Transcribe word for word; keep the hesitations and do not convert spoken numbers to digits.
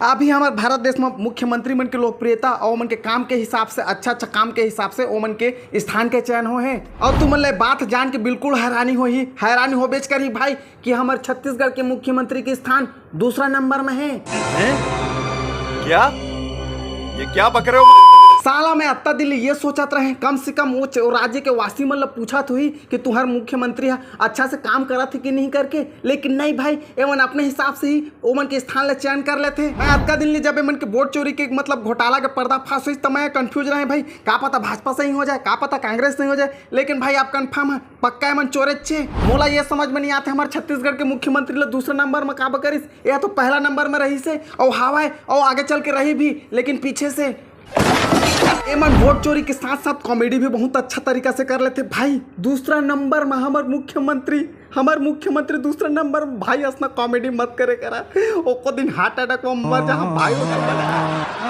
अभी हमर भारत देश म मुख्यमंत्री मन के लोकप्रियता अउ ओमन के काम के हिसाब से, अच्छा अच्छा काम के हिसाब से ओमन के स्थान के चयन होए हे। अउ तुमन ला बात जान के बिल्कुल हैरानी होही, हैरानी होबेच करही भाई कि हमर छत्तीसगढ़ के मुख्यमंत्री के स्थान दूसरा नंबर में हे। हैं? क्या? ये क्या बक रहे हो? साला मैं अत्ता दिन ले ये सोचत रहे, कम से कम वो च-, वो राज्य के वासी मन ला पूछत होही कि तुहर मुख्यमंत्री ह अच्छा से काम करत हे कि नहीं करके, लेकिन नहीं भाई, एमन अपने हिसाब से ही ओमन के स्थान ला चयन कर लेथे। मैं अतका दिन ले जब एमन के वोट चोरी के मतलब घोटाला के पर्दाफाश होइस त मैं कंफ्यूज रहे भाई, का पता भाजपा सही हो जाए, का पता कांग्रेस सही हो जाए, लेकिन भाई आप कंफर्म है पक्का एमन चोरेच हे। मोला ये समझ में नहीं आते हमर छत्तीसगढ़ के मुख्यमंत्री ला दूसरा नंबर में काबर करिस, यह तो पहला नंबर में रहिस हे अउ हवय अउ आगे चल के रही भी, लेकिन पीछे से एमन वोट चोरी के साथ साथ कॉमेडी भी बहुत अच्छा तरीका से कर लेथे भाई। दूसरा नंबर में हमर मुख्यमंत्री, हमर मुख्यमंत्री दूसरा नंबर में भाई, असना कॉमेडी मत करे करा, ओको दिन हार्ट अटैक में मर जा भाई, ओकर बना।